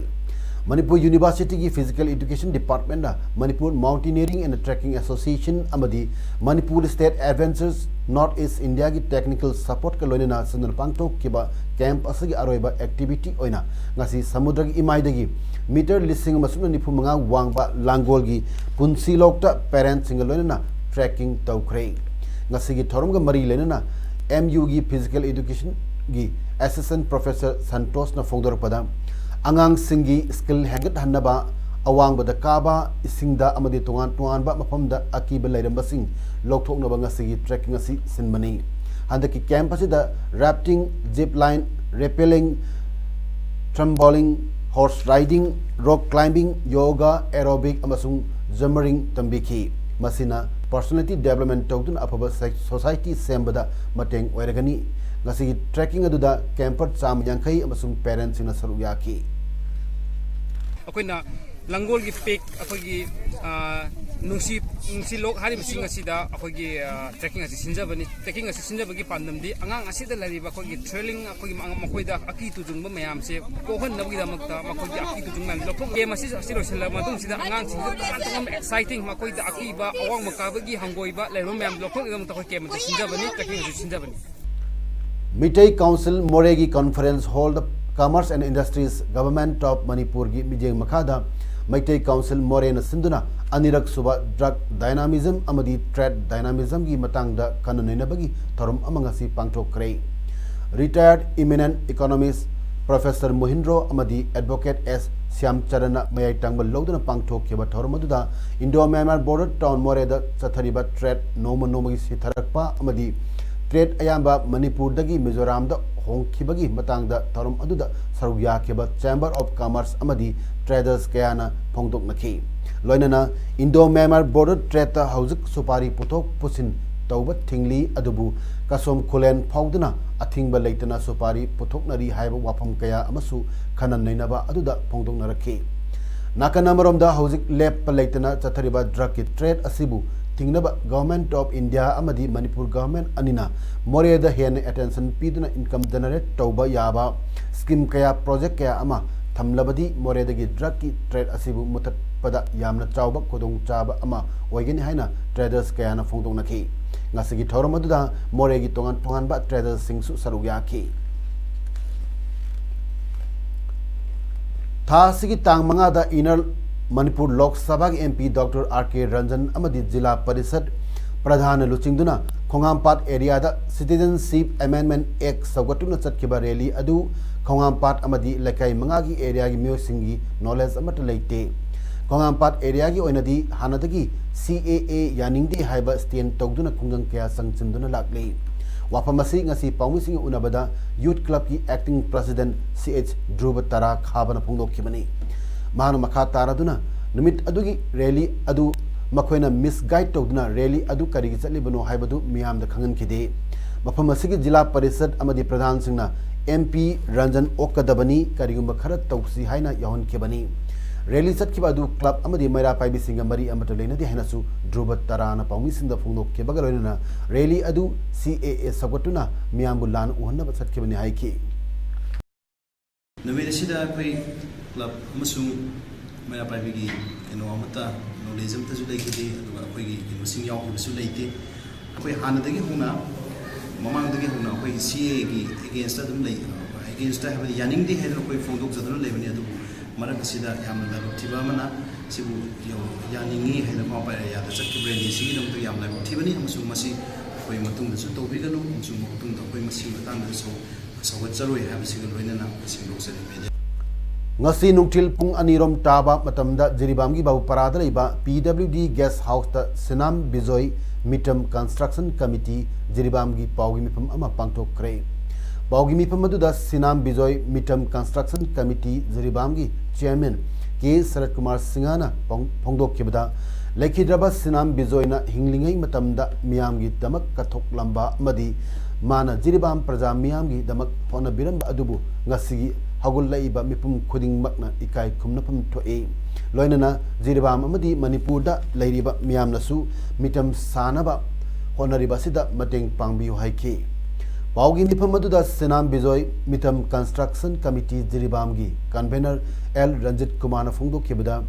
ꯃꯅꯤꯄꯨꯔ ꯌꯨꯅꯤꯚꯔꯁꯤꯇꯤꯒꯤ ꯐꯤꯖꯤꯀꯦꯜ ꯑꯦꯖꯨꯀꯦꯁꯟ ꯗꯤꯄꯥꯔꯠꯃꯦꯟꯅ Manipur Mountaineering and Trekking Association ꯑꯃꯗꯤ Manipur state adventures north east ꯏꯟꯗꯤꯌꯥꯒꯤ ꯇꯦꯛꯅꯤꯀꯦꯜ ꯁꯄꯣꯔꯠꯀ ꯂꯣꯏꯅꯅ ꯁꯤꯟꯗꯨꯅ ꯄꯥꯡꯊꯣꯛꯈꯤꯕ ꯀꯦꯝꯞ ꯑꯁꯤꯒꯤ ꯑꯔꯣꯏꯕ ꯑꯦꯛꯇꯤꯚꯤꯇꯤ ꯑꯣꯏꯅ ꯉꯁꯤ ꯁꯃꯨꯗ꯭ꯔꯒꯤ ꯏꯃꯥꯏꯗꯒꯤ ꯃꯤꯇꯔ ꯂꯤꯁꯤꯡ ꯑꯃ ꯆꯥꯝꯃꯉꯥ ꯋꯥꯡꯕ ꯂꯥꯡꯒꯣꯜꯒꯤ ꯄꯨꯟꯁꯤꯂꯣꯛꯇ ꯄꯦꯔꯦꯟꯠꯁꯤꯡꯒ ꯂꯣꯏꯅꯅ ꯇ꯭ꯔꯦꯛꯀꯤꯡ ꯇꯧꯈ꯭ꯔꯦ꯫ ꯉꯁꯤꯒꯤ ꯊꯧꯔꯝꯒ ꯃꯔꯤ ꯂꯩꯅꯅ M U ꯒꯤ ꯐꯤꯖꯤꯀꯦꯜ ꯑꯦꯖꯨꯀꯦꯁꯟꯒꯤ ꯑꯦꯁꯤꯁꯇꯦꯟꯠ ꯄ꯭ꯔꯣꯐꯦꯁꯔ ꯁꯟꯇꯣꯁꯅ ꯐꯣꯡꯗꯣꯔꯛꯄꯗ, ꯑꯉꯥꯡꯁꯤꯡꯒꯤ ꯁ꯭ꯀꯤꯜ ꯍꯦꯟꯒꯠꯍꯟꯅꯕ ꯑꯋꯥꯡꯕꯗ ꯀꯥꯕ, ꯏꯁꯤꯡꯗ ꯑꯃꯗꯤ ꯇꯣꯉꯥꯟ ꯇꯣꯉꯥꯟꯕ ꯃꯐꯝꯗ ꯑꯀꯤꯕ ꯂꯩꯔꯝꯕꯁꯤꯡ ꯂꯧꯊꯣꯛꯅꯕ ꯉꯁꯤꯒꯤ trekking ꯑꯁꯤ ꯁꯤꯟꯕꯅꯤ꯫ ꯍꯟꯗꯛꯀꯤ camp ꯑꯁꯤꯗ rafting, zip line, rappelling, trampoline, horse riding, rock climbing, yoga, aerobic ꯑꯃꯁꯨꯡ jumping ꯇꯝꯕꯤꯈꯤ꯫ ꯃꯁꯤꯅ personality development ꯇꯧꯗꯨꯅ ꯑꯐꯕ ꯁ-, society ꯁꯦꯝꯕꯗ ꯃꯇꯦꯡ ꯑꯣꯏꯔꯒꯅꯤ꯫ ꯉꯁꯤꯒꯤ trekking ꯑꯗꯨꯗ camper ꯆꯥꯝꯃ ꯌꯥꯡꯈꯩ ꯑꯃꯁꯨꯡ parentꯁꯤꯡꯅ ꯁꯔꯨꯛ ꯌꯥꯈꯤ꯫ ꯑꯩꯈꯣꯏꯅ ꯂꯪꯒꯣꯜꯒꯤ ꯄꯤꯛ, ꯑꯩꯈꯣꯏꯒꯤ, ꯑ, ꯅꯨꯡꯁꯤ, ꯅꯨꯡꯁꯤ ꯂꯣꯛ ꯍꯥꯏꯔꯤꯕꯁꯤꯡ ꯑꯁꯤꯗ ꯑꯩꯈꯣꯏꯒꯤ, ꯑ, trekking ꯑꯁꯤ ꯁꯤꯟꯖꯕꯅꯤ꯫ Trekking ꯑꯁꯤ ꯁꯤꯟꯖꯕꯒꯤ ꯄꯥꯟꯗꯝꯗꯤ ꯑꯉꯥꯡ ꯑꯁꯤꯗ ꯂꯩꯔꯤꯕ ꯑꯩꯈꯣꯏꯒꯤ thrilling, ꯑꯩꯈꯣꯏꯒꯤ ꯃ-, ꯃꯈꯣꯏꯗ ꯑꯀꯤ ꯇꯨꯖꯨꯡꯕ ꯃꯌꯥꯝꯁꯦ ꯀꯣꯛꯍꯟꯅꯕꯒꯤꯗꯃꯛꯇ ꯃꯈꯣꯏꯒꯤ ꯑꯀꯤ ꯇꯨꯖꯨꯡ ꯃꯌꯥꯝ ꯂꯧꯊꯣꯛ꯫ Camp ꯑꯁꯤ, ꯑꯁꯤ ꯂꯣꯏꯁꯤꯜꯂꯕ ꯃꯇꯨꯡꯁꯤꯗ ꯑꯉꯥꯡꯁꯤꯡꯁꯤꯗ ꯇꯣꯉꯥꯟ ꯇꯣꯉꯥꯟꯕ exciting, ꯃꯈꯣꯏꯗ ꯑꯀꯤꯕ, ꯑꯋꯥꯡꯕ ꯀꯥꯕꯒꯤ ꯍꯪꯒꯣꯏꯕ ꯂꯩꯔꯝꯕ ꯃꯌꯥꯝ ꯂꯧꯊꯣꯛꯅꯕꯒꯤꯗꯃꯛꯇ ꯑꯩꯈꯣꯏ camp ꯑꯁꯤ ꯁꯤꯟꯖꯕꯅꯤ, trekking ꯑꯁꯤ ꯁꯤꯟꯖꯕꯅꯤ꯫ ꯃꯤꯇꯩ Council ꯃꯣꯔꯦꯒꯤ conference hallꯗ Commerce and Industries, Government of ꯃꯅꯤꯄꯨꯔꯒꯤ ꯃꯤꯠꯌꯦꯡ ꯃꯈꯥꯗ ꯃꯩꯇꯩ Council ꯃꯣꯔꯦꯅ ꯁꯤꯟꯗꯨꯅ ꯑꯅꯤꯔꯛ ꯁꯨꯕ drug dynamism ꯑꯃꯗꯤ trade dynamismꯒꯤ ꯃꯇꯥꯡꯗ ꯈꯟꯅ ꯅꯩꯅꯕꯒꯤ ꯊꯧꯔꯝ ꯑꯃ ꯉꯁꯤ ꯄꯥꯡꯊꯣꯛꯈ꯭ꯔꯦ꯫ Retired eminent economist Professor ꯃꯣꯍꯤꯟꯗ꯭ꯔꯣ ꯑꯃꯗꯤ Advocate ꯑꯦꯁ ꯁ꯭ꯌꯥꯝꯆꯔꯟꯅ ꯃꯌꯥꯏ ꯇꯥꯡꯕ ꯂꯧꯗꯨꯅ ꯄꯥꯡꯊꯣꯛꯈꯤꯕ ꯊꯧꯔꯝ ꯑꯗꯨꯗ Indo Myanmar Border Town ꯃꯣꯔꯦꯗ ꯆꯠꯊꯔꯤꯕ trade ꯅꯣꯡꯃ ꯅꯣꯡꯃꯒꯤ ꯁꯤꯊꯔꯛꯄ ꯑꯃꯗꯤ trade ꯑꯌꯥꯝꯕ ꯃꯅꯤꯄꯨꯔꯗꯒꯤ ꯃꯤꯖꯣꯔꯥꯝꯗ ꯍꯣꯡꯈꯤꯕꯒꯤ ꯃꯇꯥꯡꯗ ꯊꯧꯔꯝ ꯑꯗꯨꯗ ꯁꯔꯨꯛ ꯌꯥꯈꯤꯕ Chamber of Commerce ꯑꯃꯗꯤ traders ꯀꯌꯥꯅ ꯐꯣꯡꯗꯣꯛꯅꯈꯤ꯫ ꯂꯣꯏꯅꯅ Indo Myanmar Border Tradeꯇ ꯍꯧꯖꯤꯛ ꯁꯨꯄꯥꯔꯤ ꯄꯨꯊꯣꯛ ꯄꯨꯁꯤꯟ ꯇꯧꯕ ꯊꯤꯡꯂꯤ, ꯑꯗꯨꯕꯨ ꯀꯁꯣꯝ ꯈꯨꯂꯦꯟ ꯐꯥꯎꯗꯨꯅ ꯑꯊꯤꯡꯕ ꯂꯩꯇꯅ ꯁꯨꯄꯥꯔꯤ ꯄꯨꯊꯣꯛꯅꯔꯤ ꯍꯥꯏꯕ ꯋꯥꯐꯝ ꯀꯌꯥ ꯑꯃꯁꯨ ꯈꯟꯅ ꯅꯩꯅꯕ ꯑꯗꯨꯗ ꯐꯣꯡꯗꯣꯛꯅꯔꯛꯈꯤ꯫ ꯅꯥꯀꯟ ꯑꯃꯔꯣꯝꯗ ꯍꯧꯖꯤꯛ ꯂꯦꯞꯄ ꯂꯩꯇꯅ ꯆꯠꯊꯔꯤꯕ drugꯀꯤ trade ꯑꯁꯤꯕꯨ ꯊꯤꯡꯅꯕ Government of India ꯑꯃꯗꯤ ꯃꯅꯤꯄꯨꯔ government ꯑꯅꯤꯅ ꯃꯣꯔꯦꯗ ꯍꯦꯟꯅ attention ꯄꯤꯗꯨꯅ income generate ꯇꯧꯕ ꯌꯥꯕ scheme ꯀꯌꯥ, project ꯀꯌꯥ ꯑꯃ ꯊꯝꯂꯕꯗꯤ ꯃꯣꯔꯦꯗꯒꯤ drugꯀꯤ trade ꯑꯁꯤꯕꯨ ꯃꯨꯊꯠꯄꯗ ꯌꯥꯝꯅ ꯆꯥꯎꯕ ꯈꯨꯗꯣꯡꯆꯥꯕ ꯑꯃ ꯑꯣꯏꯒꯅꯤ ꯍꯥꯏꯅ traders ꯀꯌꯥꯅ ꯐꯣꯡꯗꯣꯛꯅꯈꯤ꯫ ꯉꯁꯤꯒꯤ ꯊꯧꯔꯝ ꯑꯗꯨꯗ ꯃꯣꯔꯦꯒꯤ ꯇꯣꯉꯥꯟ ꯇꯣꯉꯥꯟꯕ tradersꯁꯤꯡꯁꯨ ꯁꯔꯨꯛ ꯌꯥꯈꯤ꯫ ꯊꯥ ꯑꯁꯤꯒꯤ ꯇꯥꯡ ꯃꯉꯥꯗ Inner ꯃꯅꯤꯄꯨꯔ ꯂꯣꯛ ꯁꯚꯥꯒꯤ MP Doctor R K Ranjan ꯑꯃꯗꯤ ꯖꯤꯂꯥ ꯄꯔꯤꯁꯠ ꯄ꯭ꯔꯙꯥꯟꯅ ꯂꯨꯆꯤꯡꯗꯨꯅ ꯈꯣꯡꯍꯥꯝꯄꯥꯠ areaꯗ Citizenship Amendment Act ꯁꯧꯒꯠꯇꯨꯅ ꯆꯠꯈꯤꯕ rally ꯑꯗꯨ ꯈꯣꯡꯍꯥꯝꯄꯥꯠ ꯑꯃꯗꯤ ꯂꯩꯀꯥꯏ ꯃꯉꯥꯒꯤ areaꯒꯤ ꯃꯤꯑꯣꯏꯁꯤꯡꯒꯤ knowledge ꯑꯃꯠꯇ ꯂꯩꯇꯦ꯫ ꯈꯣꯡꯉꯥꯝꯄꯥꯠ ꯑꯦꯔꯤꯌꯥꯒꯤ ꯑꯣꯏꯅꯗꯤ ꯍꯥꯟꯅꯗꯒꯤ ꯁꯤ ꯑꯦ ꯑꯦ ꯌꯥꯅꯤꯡꯗꯦ ꯍꯥꯏꯕ ꯁ꯭ꯇꯦꯟ ꯇꯧꯗꯨꯅ ꯈꯨꯡꯒꯪ ꯀꯌꯥ ꯆꯪꯁꯤꯟꯗꯨꯅ ꯂꯥꯛꯂꯤ꯫ ꯋꯥꯐꯝ ꯑꯁꯤ ꯉꯁꯤ ꯄꯥꯎꯃꯤꯁꯤꯡꯒ ꯎꯅꯕꯗ ꯌꯨꯠ ꯀ꯭ꯂꯕꯀꯤ ꯑꯦꯛꯇꯤꯡ ꯄ꯭ꯔꯁꯤꯗꯦꯟꯠ ꯁꯤ ꯑꯩꯆ ꯙ꯭ꯔꯨꯕ ꯇꯔꯥ ꯈꯥꯕꯅ ꯐꯣꯡꯗꯣꯛꯈꯤꯕꯅꯤ꯫ ꯃꯍꯥꯛꯅ ꯃꯈꯥ ꯇꯥꯔꯗꯨꯅ ꯅꯨꯃꯤꯠ ꯑꯗꯨꯒꯤ ꯔꯦꯂꯤ ꯑꯗꯨ ꯃꯈꯣꯏꯅ ꯃꯤꯁꯒꯥꯏꯗ ꯇꯧꯗꯨꯅ ꯔꯦꯂꯤ ꯑꯗꯨ ꯀꯔꯤꯒꯤ ꯆꯠꯂꯤꯕꯅꯣ ꯍꯥꯏꯕꯗꯨ ꯃꯤꯌꯥꯝꯗ ꯈꯪꯍꯟꯈꯤꯗꯦ꯫ ꯃꯐꯝ ꯑꯁꯤꯒꯤ ꯖꯤꯂꯥ ꯄꯔꯤꯁꯗ ꯑꯃꯗꯤ ꯄ꯭ꯔꯙꯥꯟꯁꯤꯡꯅ ꯑꯦꯝ ꯄꯤ ꯔꯟꯖꯟ ꯑꯣꯛꯀꯗꯕꯅꯤ, ꯀꯔꯤꯒꯨꯝꯕ ꯈꯔ ꯇꯧꯁꯤ ꯍꯥꯏꯅ ꯌꯥꯎꯍꯟꯈꯤꯕꯅꯤ꯫ ꯔꯦꯂꯤ ꯆꯠꯈꯤꯕ ꯑꯗꯨ ꯀ꯭ꯂꯕ ꯑꯃꯗꯤ ꯃꯩꯔꯥ ꯄꯥꯏꯕꯤꯁꯤꯡꯒ ꯃꯔꯤ ꯑꯃꯠꯇ ꯂꯩꯅꯗꯦ ꯍꯥꯏꯅꯁꯨ ꯙ꯭ꯔꯨꯕ ꯇꯔꯥꯅ ꯄꯥꯎꯃꯤꯁꯤꯡꯗ ꯐꯣꯡꯗꯣꯛꯈꯤꯕꯒ ꯂꯣꯏꯅꯅ ꯔꯦꯂꯤ ꯑꯗꯨ ꯁꯤ ꯑꯦ ꯑꯦ ꯁꯧꯒꯠꯇꯨꯅ ꯃꯤꯌꯥꯝꯕꯨ ꯂꯥꯟꯅ ꯎꯍꯟꯅꯕ ꯆꯠꯈꯤꯕꯅꯤ ꯍꯥꯏꯈꯤ꯫ ꯅꯨꯃꯤꯠ ꯑꯁꯤꯗ ꯑꯩꯈꯣꯏ ꯀ꯭ꯂꯕ ꯑꯃꯁꯨꯡ ꯃꯩꯔꯥ ꯄꯥꯏꯕꯤꯒꯤ ꯀꯩꯅꯣ ꯑꯃꯠꯇ, ꯅꯣꯂꯦꯖ ꯑꯃꯠꯇꯁꯨ ꯂꯩꯈꯤꯗꯦ, ꯑꯗꯨꯒ ꯑꯩꯈꯣꯏꯒꯤ ꯀꯩꯅꯣꯁꯤꯡ ꯌꯥꯎꯈꯤꯕꯁꯨ ꯂꯩꯇꯦ꯫ ꯑꯩꯈꯣꯏ ꯍꯥꯟꯅꯗꯒꯤ ꯍꯧꯅ, ꯃꯃꯥꯡꯗꯒꯤ ꯍꯧꯅ ꯑꯩꯈꯣꯏ ꯁꯤ ꯑꯦꯒꯤ ꯑꯦꯒꯦꯟꯁꯇ ꯑꯗꯨꯝ ꯂꯩ, ꯑꯦꯒꯦꯟꯁꯇ ꯍꯥꯏꯕꯗꯤ ꯌꯥꯅꯤꯡꯗꯦ ꯍꯥꯏꯗꯅ ꯑꯩꯈꯣꯏ ꯐꯣꯡꯗꯣꯛꯆꯗꯨꯅ ꯂꯩꯕꯅꯤ꯫ ꯑꯗꯨꯕꯨ ꯃꯔꯛ ꯑꯁꯤꯗ ꯌꯥꯝꯅ ꯂꯥꯏꯕꯛ ꯊꯤꯕ ꯑꯃꯅ, ꯁꯤꯕꯨ ꯌꯧ-, ꯌꯥꯅꯤꯡꯉꯤ ꯍꯥꯏꯅ ꯃꯃꯥ ꯄꯥꯏꯔ ꯌꯥꯗ ꯆꯠꯈꯤꯕ ꯔꯦꯂꯤ ꯑꯁꯤꯒꯤꯗꯃꯛꯇ ꯌꯥꯝ ꯂꯥꯏꯕꯛ ꯊꯤꯕꯅꯤ, ꯑꯃꯁꯨꯡ ꯃꯁꯤ ꯑꯩꯈꯣꯏ ꯃꯇꯨꯡꯗꯁꯨ ꯇꯧꯕꯤꯒꯅꯨ, ꯑꯃꯁꯨꯡ ꯃꯇꯨꯡꯗ ꯑꯩꯈꯣꯏ ꯃꯁꯤꯒꯤ ꯃꯇꯥꯡꯗ ꯁꯧ-, ꯁꯧꯒꯠꯆꯔꯣꯏ ꯍꯥꯏꯕꯁꯤꯒ ꯂꯣꯏꯅꯅ ꯑꯩꯈꯣꯏ ꯁꯦꯡꯗꯣꯛꯆꯔꯤ꯫ ꯃꯦꯗꯤꯌꯥ ꯉꯁꯤ ꯅꯨꯡꯊꯤꯜ ꯄꯨꯡ ꯑꯅꯤ ꯔꯣꯝ ꯇꯥꯕ ꯃꯇꯝꯗ ꯖꯤꯔꯤꯕꯥꯝꯒꯤ ꯕꯥꯕꯨꯄꯥꯔꯥꯗ ꯂꯩꯕ ꯄꯤ ꯗꯕ꯭ꯂꯤꯎ ꯗꯤ gas ꯍꯥꯎꯁꯇ ꯁꯤꯅꯥꯝ Bijoy Mitam construction committee ꯖꯤꯔꯤꯕꯥꯝꯒꯤ ꯄꯥꯎꯒꯤ ꯃꯤꯐꯝ ꯑꯃ ꯄꯥꯡꯊꯣꯛꯈ꯭ꯔꯦ꯫ ꯄꯥꯎꯒꯤ ꯃꯤꯐꯝ ꯑꯗꯨꯗ Sinam Bijoy Mitam construction committee ꯖꯤꯔꯤꯕꯥꯝꯒꯤ chairman ꯀꯦ ꯁꯔꯠ ꯀꯨꯃꯥꯔ ꯁꯤꯡꯍꯅ ꯐꯣꯡ-, ꯐꯣꯡꯗꯣꯛꯈꯤꯕꯗ, ꯂꯩꯈꯤꯗ꯭ꯔꯕ ꯁꯤꯅꯥꯝ ꯕꯤꯖꯣꯏꯅ ꯍꯤꯡꯂꯤꯉꯩ ꯃꯇꯝꯗ ꯃꯤꯌꯥꯝꯒꯤꯗꯃꯛ ꯀꯠꯊꯣꯛꯂꯝꯕ ꯑꯃꯗꯤ ꯃꯥꯅ ꯖꯤꯔꯤꯕꯥꯝ ꯄ꯭ꯔꯖꯥ ꯃꯤꯌꯥꯝꯒꯤꯗꯃꯛ ꯍꯣꯠꯅꯕꯤꯔꯝꯕ ꯑꯗꯨꯕꯨ ꯉꯁꯤꯒꯤ ꯍꯧꯒꯠꯂꯛꯏꯕ ꯃꯤꯄꯨꯝ ꯈꯨꯗꯤꯡꯃꯛꯅ ꯏꯀꯥꯏ ꯈꯨꯝꯅꯐꯝ ꯊꯣꯛꯏ꯫ ꯂꯣꯏꯅꯅ ꯖꯤꯔꯤꯕꯥꯝ ꯑꯃꯗꯤ ꯃꯅꯤꯄꯨꯔꯗ ꯂꯩꯔꯤꯕ ꯃꯤꯌꯥꯝꯅꯁꯨ ꯃꯤꯇꯝ ꯁꯥꯅꯕ ꯍꯣꯠꯅꯔꯤꯕ ꯑꯁꯤꯗ ꯃꯇꯦꯡ ꯄꯥꯡꯕꯤꯌꯨ ꯍꯥꯏꯈꯤ꯫ ꯄꯥꯎꯒꯤ ꯃꯤꯐꯝ ꯑꯗꯨꯗ ꯁꯤꯅꯥꯝ ꯕꯤꯖꯣꯏ ꯃꯤꯇꯝ ꯀꯟꯁꯇ꯭ꯔꯛꯁꯟ ꯀꯃꯤꯇꯤ ꯖꯤꯔꯤꯕꯥꯝꯒꯤ ꯀꯟꯚꯦꯅꯔ ꯑꯦꯜ ꯔꯟꯖꯤꯠ ꯀꯨꯃꯥꯔꯅ ꯐꯣꯡꯗꯣꯛꯈꯤꯕꯗ,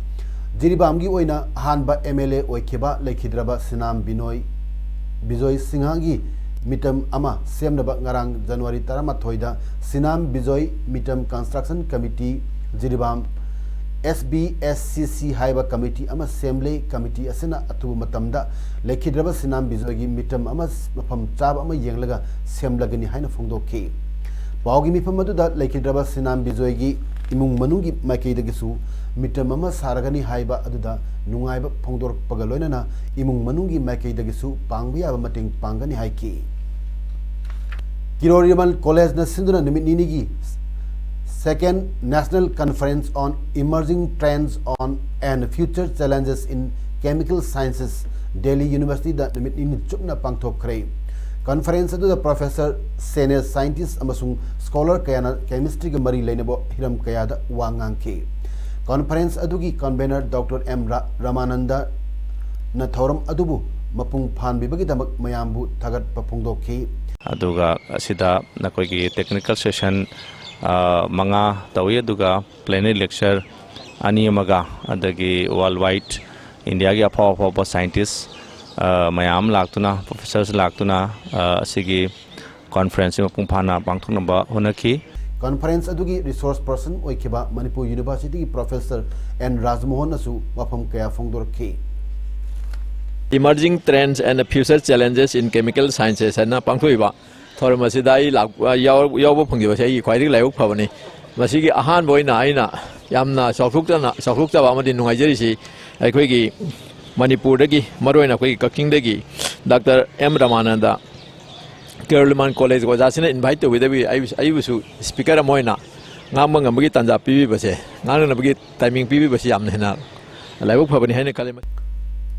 ꯖꯤꯔꯤꯕꯥꯝꯒꯤ ꯑꯣꯏꯅ ꯑꯍꯥꯟꯕ ꯑꯦꯝ ꯑꯦꯜ ꯑꯦ ꯑꯣꯏꯈꯤꯕ ꯂꯩꯈꯤꯗ꯭ꯔꯕ ꯁꯤꯅꯥꯝ ꯕꯤꯅꯣꯏ, ꯕꯤꯖꯣꯏ ꯁꯤꯡꯍꯒꯤ ꯃꯤꯇꯝ ꯑꯃ ꯁꯦꯝꯅꯕ ꯉꯔꯥꯡ ꯖꯅꯋꯥꯔꯤ ꯇꯔꯥꯃꯥꯊꯣꯏꯗ Sinam Bijoy Mitam construction committee Jiribam, S B S C C ꯍꯥꯏꯕ ꯀꯃꯤꯇꯤ ꯑꯃ ꯁꯦꯝꯂꯦ꯫ ꯀꯃꯤꯇꯤ ꯑꯁꯤꯅ ꯑꯊꯨꯕ ꯃꯇꯝꯗ ꯂꯩꯈꯤꯗ꯭ꯔꯕ ꯁꯤꯅꯥꯝ ꯕꯤꯖꯣꯏꯒꯤ ꯃꯤꯇꯝ ꯑꯃ ꯃꯐꯝ ꯆꯥꯕ ꯑꯃ ꯌꯦꯡꯂꯒ ꯁꯦꯝꯂꯒꯅꯤ ꯍꯥꯏꯅ ꯐꯣꯡꯗꯣꯛꯈꯤ꯫ ꯄꯥꯎꯒꯤ ꯃꯤꯐꯝ ꯑꯗꯨꯗ ꯂꯩꯈꯤꯗ꯭ꯔꯕ ꯁꯤꯅꯥꯝ ꯕꯤꯖꯣꯏꯒꯤ ꯏꯃꯨꯡ ꯃꯅꯨꯡꯒꯤ ꯃꯥꯏꯀꯩꯗꯒꯤꯁꯨ ꯃꯤꯇꯝ ꯑꯃ ꯁꯥꯔꯒꯅꯤ ꯍꯥꯏꯕ ꯑꯗꯨꯗ ꯅꯨꯡꯉꯥꯏꯕ ꯐꯣꯡꯗꯣꯔꯛꯄꯒ ꯂꯣꯏꯅꯅ ꯏꯃꯨꯡ ꯃꯅꯨꯡꯒꯤ ꯃꯥꯏꯀꯩꯗꯒꯤꯁꯨ ꯄꯥꯡꯕ ꯌꯥꯕ ꯃꯇꯦꯡ ꯄꯥꯡꯒꯅꯤ ꯍꯥꯏꯈꯤ꯫ ꯀꯤꯔꯣꯔꯤꯃꯜ ꯀꯣꯂꯦꯖꯅ ꯁꯤꯟꯗꯨꯅ ꯅꯨꯃꯤꯠ ꯅꯤꯅꯤꯒꯤ Second National Conference on Emerging Trends on and Future Challenges in Chemical Sciences, Delhi ꯌꯨꯅꯤꯚꯔꯁꯤꯇꯤꯗ ꯅꯨꯃꯤꯠ ꯅꯤꯅꯤ ꯆꯨꯞꯅ ꯄꯥꯡꯊꯣꯛꯈ꯭ꯔꯦ꯫ ꯀꯟꯐꯔꯦꯟꯁ ꯑꯗꯨꯗ ꯄ꯭ꯔꯣꯐꯦꯁꯔ, ꯁꯦꯅꯤꯌꯔ ꯁꯥꯏꯟꯇꯤꯁ ꯑꯃꯁꯨꯡ ꯁ꯭ꯀꯣꯂꯔ ꯀꯌꯥꯅ ꯀꯦꯃꯤꯁꯇ꯭ꯔꯤꯒ ꯃꯔꯤ ꯂꯩꯅꯕ ꯍꯤꯔꯝ ꯀꯌꯥꯗ ꯋꯥ ꯉꯥꯡꯈꯤ꯫ ꯀꯟꯐꯔꯦꯟꯁ ꯑꯗꯨꯒꯤ ꯀꯟꯚꯦꯅꯔ ꯗꯣꯛꯇꯔ ꯑꯦꯝ ꯔꯥ-, ꯔꯥꯃꯥꯅꯟꯗꯅ ꯊꯧꯔꯝ ꯑꯗꯨꯕꯨ ꯃꯄꯨꯡ ꯐꯥꯍꯟꯕꯤꯕꯒꯤꯗꯃꯛ ꯃꯌꯥꯝꯕꯨ ꯊꯥꯒꯠꯄ ꯐꯣꯡꯗꯣꯛꯈꯤ꯫ ꯑꯗꯨꯒ ꯑꯁꯤꯗ ꯅꯈꯣꯏꯒꯤ technical session, ꯑ, ꯃꯉꯥ ꯇꯧꯏ, ꯑꯗꯨꯒ plenary lecture ꯑꯅꯤ ꯑꯃꯒ, ꯑꯗꯒꯤ world wide ꯏꯟꯗꯤꯌꯥꯒꯤ ꯑꯐꯥꯎ ꯑꯐꯥꯎꯕ ꯁꯥꯏꯟꯇꯤꯁ, ꯑ, ꯃꯌꯥꯝ ꯂꯥꯛꯇꯨꯅ, ꯄ꯭ꯔꯣꯐꯦꯁꯔꯁ ꯂꯥꯛꯇꯨꯅ, ꯑ, ꯑꯁꯤꯒꯤ ꯀꯟꯐꯔꯦꯟꯁꯁꯤ ꯃꯄꯨꯡ ꯐꯥꯅ ꯄꯥꯡꯊꯣꯛꯅꯕ ꯍꯣꯠꯅꯈꯤ꯫ ꯀꯟꯐꯔꯦꯟꯁ ꯑꯗꯨꯒꯤ ꯔꯤꯁꯣꯔꯁ ꯄꯔꯁꯟ ꯑꯣꯏꯈꯤꯕ ꯃꯅꯤꯄꯨꯔ ꯌꯨꯅꯤꯚꯔꯁꯤꯇꯤꯒꯤ ꯄ꯭ꯔꯣꯐꯦꯁꯔ ꯑꯦꯟ ꯔꯥꯖꯃꯣꯍꯟꯅꯁꯨ ꯋꯥꯐꯝ ꯀꯌꯥ ꯐꯣꯡꯗꯣꯔꯛꯈꯤ꯫ Emerging Trends and Future Challenges in Chemical Sciences ꯍꯥꯏꯅ ꯄꯥꯡꯊꯣꯛꯏꯕ ꯊꯧꯔꯝ ꯑꯁꯤꯗ ꯑꯩ ꯂꯥꯛ-, ꯌꯥꯎ-, ꯌꯥꯎꯕ ꯐꯪꯈꯤꯕꯁꯦ ꯑꯩꯒꯤ ꯈ꯭ꯋꯥꯏꯗꯒꯤ ꯂꯥꯏꯕꯛ ꯐꯕꯅꯤ꯫ ꯃꯁꯤꯒꯤ ꯑꯍꯥꯟꯕ ꯑꯣꯏꯅ ꯑꯩꯅ ꯌꯥꯝꯅ ꯆꯥꯎꯊꯣꯛꯆꯅ, ꯆꯥꯎꯊꯣꯛꯆꯕ ꯑꯃꯗꯤ ꯅꯨꯡꯉꯥꯏꯖꯔꯤꯁꯤ ꯑꯩꯈꯣꯏꯒꯤ ꯃꯅꯤꯄꯨꯔꯗꯒꯤ, ꯃꯔꯨꯑꯣꯏꯅ ꯑꯩꯈꯣꯏꯒꯤ ꯀꯛꯆꯤꯡꯗꯒꯤ ꯗꯥꯛꯇꯔ ꯑꯦꯝ ꯔꯃꯥꯅꯟꯗ ꯀꯦꯔꯣꯂꯤꯃꯥꯟ ꯀꯣꯂꯦꯖ ꯑꯣꯖꯥꯁꯤꯅ invite ꯇꯧꯕꯤꯗꯕꯤ ꯑꯩ-, ꯑꯩꯕꯨꯁꯨ speaker ꯑꯃ ꯑꯣꯏꯅ ꯉꯥꯡꯕ ꯉꯝꯕꯒꯤ ꯇꯥꯟꯖꯥ ꯄꯤꯕꯤꯕꯁꯦ, ꯉꯥꯡꯅꯅꯕꯒꯤ timing ꯄꯤꯕꯤꯕꯁꯤ ꯌꯥꯝꯅ ꯍꯦꯟꯅ ꯂꯥꯏꯕꯛ ꯐꯕꯅꯤ ꯍꯥꯏꯅ ꯈꯜꯂꯤ꯫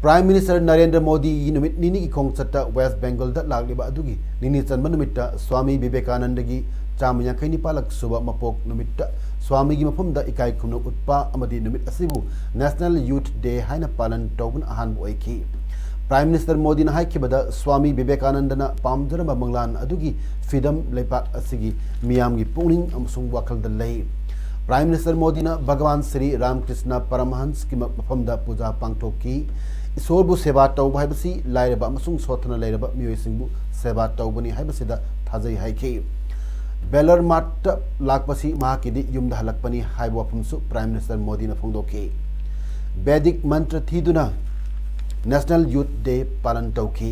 ꯄ꯭ꯔꯥꯏꯝ ꯃꯤꯅꯤꯁꯇꯔ ꯅꯔꯦꯟꯗ꯭ꯔ ꯃꯣꯗꯤꯒꯤ ꯅꯨꯃꯤꯠ ꯅꯤꯅꯤꯒꯤ ꯈꯣꯡꯆꯠꯇ ꯋꯦꯁ ꯕꯦꯡꯒꯜꯗ ꯂꯥꯛꯂꯤꯕ ꯑꯗꯨꯒꯤ ꯅꯤꯅꯤ ꯆꯟꯕ ꯅꯨꯃꯤꯠꯇ ꯁ꯭ꯋꯥꯃꯤ ꯕꯤꯕꯦꯀꯥꯅꯟꯗꯒꯤ ꯆꯥꯝꯃ ꯌꯥꯡꯈꯩ ꯅꯤꯄꯥꯜꯂꯛ ꯁꯨꯕ ꯃꯄꯣꯛ ꯅꯨꯃꯤꯠꯇ ꯁ꯭ꯋꯥꯃꯤꯒꯤ ꯃꯐꯝꯗ ꯏꯀꯥꯏ ꯈꯨꯝꯅꯧ ꯎꯠꯄ ꯑꯃꯗꯤ ꯅꯨꯃꯤꯠ ꯑꯁꯤꯕꯨ National Youth Day ꯍꯥꯏꯅ ꯄꯥꯂꯟ ꯇꯧꯕꯅ ꯑꯍꯥꯟꯕ ꯑꯣꯏꯈꯤ꯫ ꯄ꯭ꯔꯥꯏꯝ ꯃꯤꯅꯤꯁꯇꯔ ꯃꯣꯗꯤꯅ ꯍꯥꯏꯈꯤꯕꯗ ꯁ꯭ꯋꯥꯃꯤ ꯕꯤꯕꯦꯀꯥꯅꯟꯗꯅ ꯄꯥꯝꯖꯔꯝꯕ ꯃꯪꯂꯥꯟ ꯑꯗꯨꯒꯤ ꯐꯤꯗꯝ ꯂꯩꯄꯥꯛ ꯑꯁꯤꯒꯤ ꯃꯤꯌꯥꯝꯒꯤ ꯄꯨꯛꯅꯤꯡ ꯑꯃꯁꯨꯡ ꯋꯥꯈꯜꯗ ꯂꯩ꯫ ꯄ꯭ꯔꯥꯏꯝ ꯃꯤꯅꯤꯁꯇꯔ ꯃꯣꯗꯤꯅ ꯚꯒꯋꯥꯟ ꯁ꯭ꯔꯤ ꯔꯥꯃꯀ꯭ꯔꯤꯁꯅ ꯄꯔꯃꯍꯟꯁꯀꯤ ꯃ-, ꯃꯐꯝꯗ ꯄꯨꯖꯥ ꯄꯥꯡꯊꯣꯛꯈꯤ꯫ ꯏꯁꯣꯔꯕꯨ ꯁꯦꯕꯥ ꯇꯧꯕ ꯍꯥꯏꯕꯁꯤ ꯂꯥꯏꯔꯕ ꯑꯃꯁꯨꯡ ꯁꯣꯠꯊꯅ ꯂꯩꯔꯕ ꯃꯤꯑꯣꯏꯁꯤꯡꯕꯨ ꯁꯦꯕꯥ ꯇꯧꯕꯅꯤ ꯍꯥꯏꯕꯁꯤꯗ ꯊꯥꯖꯩ ꯍꯥꯏꯈꯤ꯫ ꯕꯦꯂꯔ ꯃꯥꯔꯠꯇ ꯂꯥꯛꯄꯁꯤ ꯃꯍꯥꯛꯀꯤꯗꯤ ꯌꯨꯝꯗ ꯍꯜꯂꯛꯄꯅꯤ ꯍꯥꯏꯕ ꯋꯥꯐꯝꯁꯨ ꯄ꯭ꯔꯥꯏꯝ ꯃꯤꯅꯤꯁꯇꯔ ꯃꯣꯗꯤꯅ ꯐꯣꯡꯗꯣꯛꯈꯤ꯫ ꯕꯦꯗꯤꯛ ꯃꯟꯇ꯭ꯔ ꯊꯤꯗꯨꯅ National Youth Day ꯄꯥꯂꯟ ꯇꯧꯈꯤ꯫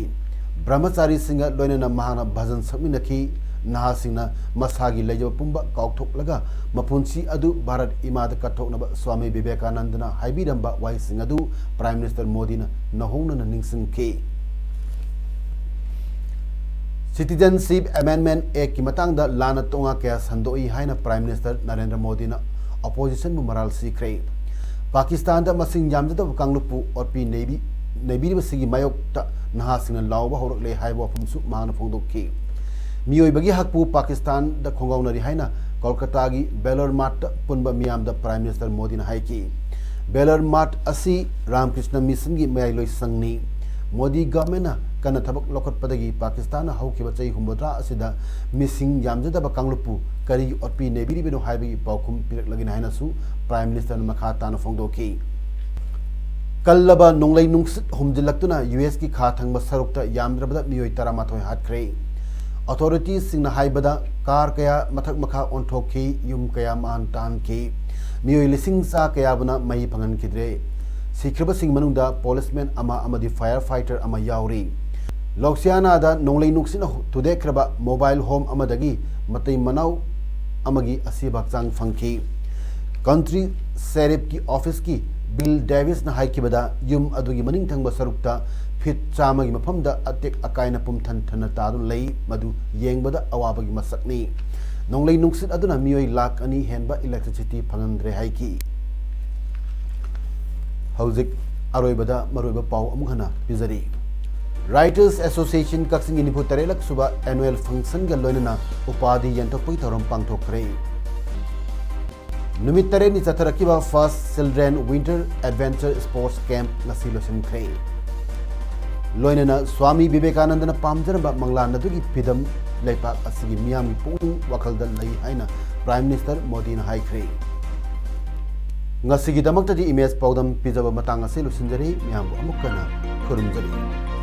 ꯕ꯭ꯔꯍꯃꯆꯥꯔꯤꯁꯤꯡꯒ ꯂꯣꯏꯅꯅ ꯃꯍꯥꯛꯅ ꯚꯖꯟ ꯁꯛꯃꯤꯟꯅꯈꯤ꯫ ꯅꯍꯥꯁꯤꯡꯅ ꯃꯁꯥꯒꯤ ꯂꯩꯖꯕ ꯄꯨꯝꯕ ꯀꯥꯎꯊꯣꯛꯂꯒ ꯃꯄꯨꯟꯁꯤ ꯑꯗꯨ ꯚꯥꯔꯠ ꯏꯃꯥꯗ ꯀꯠꯊꯣꯛꯅꯕ ꯁ꯭ꯋꯥꯃꯤ ꯕꯤꯕꯦꯀꯥꯅꯟꯗꯅ ꯍꯥꯏꯕꯤꯔꯝꯕ ꯋꯥꯍꯩꯁꯤꯡ ꯑꯗꯨ Prime Minister ꯃꯣꯗꯤꯅ ꯅꯧꯍꯧꯅꯅ ꯅꯤꯡꯁꯤꯡꯈꯤ꯫ Citizenship Amendment Actꯀꯤ ꯃꯇꯥꯡꯗ ꯂꯥꯟꯅ ꯇꯣꯉꯥ ꯀꯌꯥ ꯁꯟꯗꯣꯛꯏ ꯍꯥꯏꯅ Prime Minister ꯅꯔꯦꯟꯗ꯭ꯔ ꯃꯣꯗꯤꯅ Oppositionꯕꯨ ꯃꯔꯥꯜ ꯁꯤꯈ꯭ꯔꯦ꯫ ꯄꯥꯀꯤꯁꯇꯥꯟꯗ ꯃꯁꯤꯡ ꯌꯥꯝꯖꯗꯕ ꯀꯥꯡꯂꯨꯞꯄꯨ ꯑꯣꯠꯄꯤ ꯅꯩꯕꯤ-, ꯅꯩꯕꯤꯔꯤꯕꯁꯤꯒꯤ ꯃꯥꯌꯣꯛꯇ ꯅꯍꯥꯁꯤꯡꯅ ꯂꯥꯎꯕ ꯍꯧꯔꯛꯂꯦ ꯍꯥꯏꯕ ꯋꯥꯐꯝꯁꯨ ꯃꯍꯥꯛꯅ ꯐꯣꯡꯗꯣꯛꯈꯤ꯫ ꯃꯤꯑꯣꯏꯕꯒꯤ ꯍꯛꯄꯨ ꯄꯥꯀꯤꯁꯇꯥꯟꯗ ꯈꯣꯡꯒꯥꯎꯅꯔꯤ ꯍꯥꯏꯅ ꯀꯣꯜꯀꯇꯥꯒꯤ Valor Martꯇ ꯄꯨꯟꯕ ꯃꯤꯌꯥꯝꯗ Prime Minister ꯃꯣꯗꯤꯅ ꯍꯥꯏꯈꯤ꯫ Valor Mart ꯑꯁꯤ ꯔꯥꯝꯀ꯭ꯔꯤꯁꯅ Missionꯒꯤ ꯃꯌꯥꯏꯂꯣꯏꯁꯪꯅꯤ꯫ ꯃꯣꯗꯤ governmentꯅ ꯀꯟꯅ ꯊꯕꯛ ꯂꯧꯈꯠꯄꯗꯒꯤ ꯄꯥꯀꯤꯁꯇꯥꯟꯅ ꯍꯧꯈꯤꯕ ꯆꯍꯤ ꯍꯨꯝꯐꯨꯇꯔꯥ ꯑꯁꯤꯗ ꯃꯤꯁꯤꯡ ꯌꯥꯝꯖꯗꯕ ꯀꯥꯡꯂꯨꯞꯄꯨ ꯀꯔꯤꯒꯤ ꯑꯣꯠꯄꯤ ꯅꯩꯕꯤꯔꯤꯕꯅꯣ ꯍꯥꯏꯕꯒꯤ ꯄꯥꯎꯈꯨꯝ ꯄꯤꯔꯛꯂꯒꯅꯤ ꯍꯥꯏꯅꯁꯨ Prime Ministerꯅ ꯃꯈꯥ ꯇꯥꯅ ꯐꯣꯡꯗꯣꯛꯈꯤ꯫ ꯀꯜꯂꯕ ꯅꯣꯡꯂꯩ ꯅꯨꯡꯁꯤꯠ ꯍꯨꯝꯖꯤꯜꯂꯛꯇꯨꯅ USꯀꯤ ꯈꯥ ꯊꯪꯕ ꯁꯔꯨꯛꯇ ꯌꯥꯝꯗ꯭ꯔꯕꯗ ꯃꯤꯑꯣꯏ ꯇꯔꯥꯃꯥꯊꯣꯏ ꯍꯥꯠꯈ꯭ꯔꯦ꯫ Authorityꯁꯤꯡꯅ ꯍꯥꯏꯕꯗ car ꯀꯌꯥ ꯃꯊꯛ ꯃꯈꯥ ꯑꯣꯟꯊꯣꯛꯈꯤ, ꯌꯨꯝ ꯀꯌꯥ ꯃꯥꯡ ꯇꯥꯍꯟꯈꯤ, ꯃꯤꯑꯣꯏ ꯂꯤꯁꯤꯡ ꯆꯥ ꯀꯌꯥꯕꯨꯅ ꯃꯍꯩ ꯐꯪꯍꯟꯈꯤꯗ꯭ꯔꯦ꯫ ꯁꯤꯈ꯭ꯔꯕꯁꯤꯡ ꯃꯅꯨꯡꯗ policeman ꯑꯃ ꯑꯃꯗꯤ fire fighter ꯑꯃ ꯌꯥꯎꯔꯤ꯫ Louisianaꯗ ꯅꯣꯡꯂꯩ ꯅꯨꯡꯁꯤꯠꯅ ꯊꯨꯗꯦꯛꯈ꯭ꯔꯕ mobile home ꯑꯃꯗꯒꯤ ꯃꯇꯩ ꯃꯅꯥꯎ ꯑꯃꯒꯤ ꯑꯁꯤꯕ ꯍꯛꯆꯥꯡ ꯐꯪꯈꯤ꯫ County Sheriffꯀꯤ officeꯀꯤ Bill Davisꯅ ꯍꯥꯏꯈꯤꯕꯗ, ꯌꯨꯝ ꯑꯗꯨꯒꯤ ꯃꯅꯤꯡ ꯊꯪꯕ ꯁꯔꯨꯛꯇ feet ꯆꯥꯝꯃꯒꯤ ꯃꯐꯝꯗ ꯑꯇꯦꯛ ꯑꯀꯥꯏꯅ ꯄꯨꯝꯊꯟ ꯊꯟꯅ ꯇꯥꯗꯨꯅ ꯂꯩ, ꯃꯗꯨ ꯌꯦꯡꯕꯗ ꯑꯋꯥꯕꯒꯤ ꯃꯁꯛꯅꯤ꯫ ꯅꯣꯡꯂꯩ ꯅꯨꯡꯁꯤꯠ ꯑꯗꯨꯅ ꯃꯤꯑꯣꯏ ꯂꯥꯈ ꯑꯅꯤ ꯍꯦꯟꯕ electricity ꯐꯪꯍꯟꯗ꯭ꯔꯦ ꯍꯥꯏꯈꯤ꯫ ꯍꯧꯖꯤꯛ ꯑꯔꯣꯏꯕꯗ ꯃꯔꯨꯑꯣꯏꯕ ꯄꯥꯎ ꯑꯃꯨꯛ ꯍꯟꯅ ꯄꯤꯖꯔꯤ꯫ Writers Association ꯀꯛꯆꯤꯡꯒꯤ ꯅꯤꯐꯨ ꯇꯔꯦꯠꯂꯛ ꯁꯨꯕ annual functionꯒ ꯂꯣꯏꯅꯅ ꯎꯄꯥꯗꯤ ꯌꯦꯟꯊꯣꯛꯄꯒꯤ ꯊꯧꯔꯝ ꯄꯥꯡꯊꯣꯛꯈ꯭ꯔꯦ꯫ ꯅꯨꯃꯤꯠ ꯇꯔꯦꯠꯅꯤ ꯆꯠꯊꯔꯛꯈꯤꯕ First Children Winter Adventure Sports Camp ꯉꯁꯤ ꯂꯣꯏꯁꯤꯟꯈ꯭ꯔꯦ꯫ ꯂꯣꯏꯅꯅ ꯁ꯭ꯋꯥꯃꯤ ꯕꯤꯕꯦꯀꯥꯅꯟꯗꯅ ꯄꯥꯝꯖꯔꯝꯕ ꯃꯪꯂꯥꯟ ꯑꯗꯨꯒꯤ ꯐꯤꯗꯝ ꯂꯩꯄꯥꯛ ꯑꯁꯤꯒꯤ ꯃꯤꯌꯥꯝꯒꯤ ꯄꯨꯛꯅꯤꯡ ꯋꯥꯈꯜꯗ ꯂꯩ ꯍꯥꯏꯅ Prime Minister ꯃꯣꯗꯤꯅ ꯍꯥꯏꯈ꯭ꯔꯦ꯫ ꯉꯁꯤꯒꯤꯗꯃꯛꯇꯗꯤ image ꯄꯥꯎꯗꯝ ꯄꯤꯖꯕ ꯃꯇꯥꯡ ꯑꯁꯤ ꯂꯣꯏꯁꯤꯟꯖꯔꯤ꯫ ꯃꯌꯥꯝꯕꯨ ꯑꯃꯨꯛ ꯍꯟꯅ ꯈꯨꯔꯨꯝꯖꯔꯤ꯫